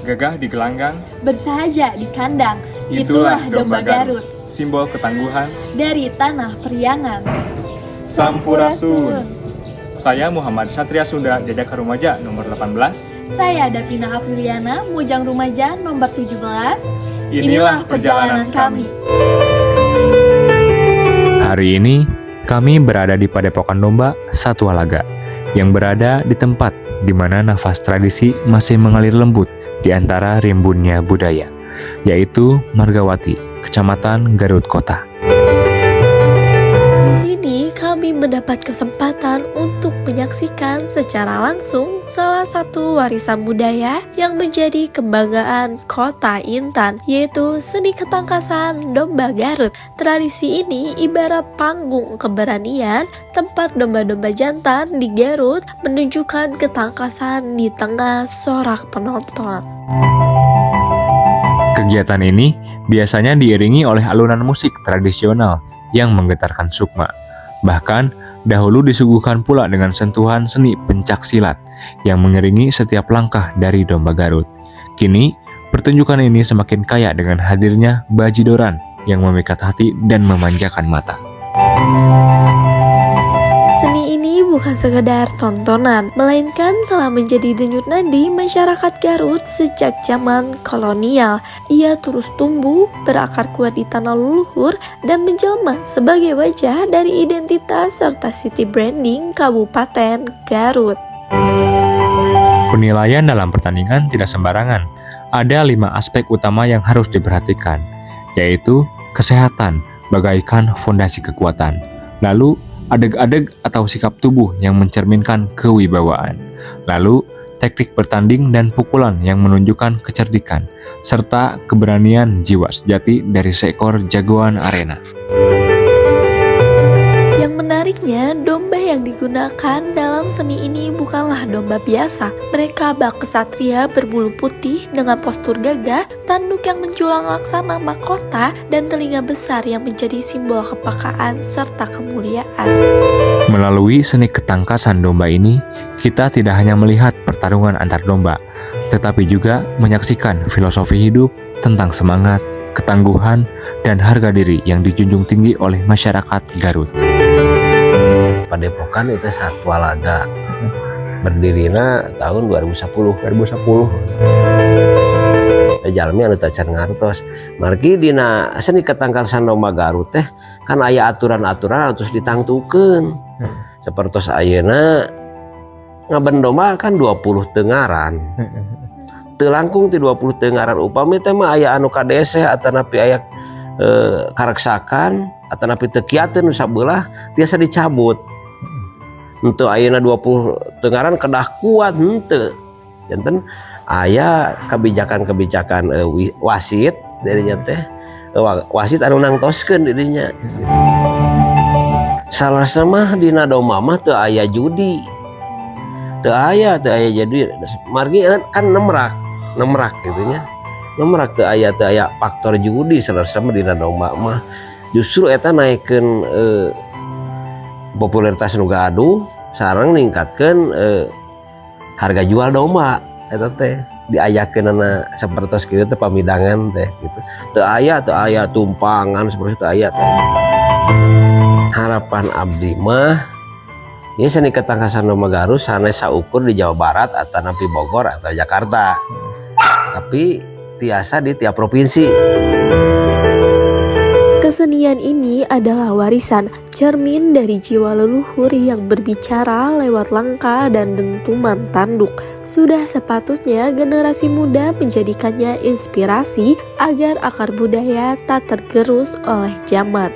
Gagah di gelanggang, bersahaja di kandang. Itulah domba Garut, simbol ketangguhan dari tanah Priangan. Sampurasun. Saya Muhammad Satria Sunda, Jajaka Rumaja nomor 18. Saya Davina Apriliana, Mujang Rumaja nomor 17. Inilah perjalanan kami. Hari ini, kami berada di Padepokan Domba Satwa Laga, yang berada di tempat di mana nafas tradisi masih mengalir lembut di antara rimbunnya budaya, yaitu Margawati, Kecamatan Garut Kota. Di sini kami mendapat kesempatan untuk menyaksikan secara langsung salah satu warisan budaya yang menjadi kebanggaan Kota Intan, yaitu seni ketangkasan domba Garut. Tradisi ini ibarat panggung keberanian, tempat domba-domba jantan di Garut menunjukkan ketangkasan di tengah sorak penonton. Kegiatan ini biasanya diiringi oleh alunan musik tradisional yang menggetarkan sukma. Bahkan, dahulu disuguhkan pula dengan sentuhan seni pencak silat yang mengiringi setiap langkah dari domba Garut. Kini, pertunjukan ini semakin kaya dengan hadirnya bajidoran yang memikat hati dan memanjakan mata. Seni ini bukan sekedar tontonan, melainkan telah menjadi denyut nadi masyarakat Garut sejak zaman kolonial. Ia terus tumbuh, berakar kuat di tanah leluhur, dan menjelma sebagai wajah dari identitas serta city branding Kabupaten Garut. Penilaian dalam pertandingan tidak sembarangan. Ada 5 aspek utama yang harus diperhatikan, yaitu kesehatan bagaikan fondasi kekuatan. Lalu, adeg-adeg atau sikap tubuh yang mencerminkan kewibawaan. Lalu, teknik bertanding dan pukulan yang menunjukkan kecerdikan, serta keberanian jiwa sejati dari seekor jagoan arena. Yang menariknya, domba yang digunakan dalam seni ini bukanlah domba biasa. Mereka bak kesatria berbulu putih dengan postur gagah, tanduk yang menjulang laksana mahkota, dan telinga besar yang menjadi simbol kepekaan serta kemuliaan. Melalui seni ketangkasan domba ini, kita tidak hanya melihat pertarungan antar domba, tetapi juga menyaksikan filosofi hidup tentang semangat, ketangguhan, dan harga diri yang dijunjung tinggi oleh masyarakat Garut. Padepokan itu Satwa Laga berdirinya tahun 2010. 2010. Jalmi anu tacan ngartos margi dina seni ketangkasan domba Garut teh kan aya aturan-aturan terus ditangtukeun, seperti ayeuna ngaben domba kan 20 tengaran, teu langkung ti 20 tengaran. Upami teh mah aya anu kadeseh atanapi aya kareksakan atanapi teu kiateun nu sabelah, tiasa dicabut. Untuk ayeuna 20 tengaran kedah kuat henteu, janten aya kebijakan-kebijakan wasit dirinya teh, wasit anu nangtoskeun dirinya. Salah mah dina domba mah teu aya judi, teu aya, teu aya. Jadi margi kan nemrak nemrak gitu nya, nemrak, teu aya, teu aya faktor judi. Salah mah dina domba mah justru eta naikkeun popularitas nu gaduh sareng ningkatkeun harga jual domba. Eta teh diayakeunana sapertos kieu teh, pamidangan teh gitu. Teu aya, teu aya tumpangan seperti teu aya teh. Harapan abdi mah ini seni ketangkasan domba Garut sanes saukur di Jawa Barat atanapi Bogor atau Jakarta, tapi tiasa di tiap provinsi. Kesenian ini adalah warisan, cermin dari jiwa leluhur yang berbicara lewat langkah dan dentuman tanduk. Sudah sepatutnya generasi muda menjadikannya inspirasi agar akar budaya tak tergerus oleh zaman.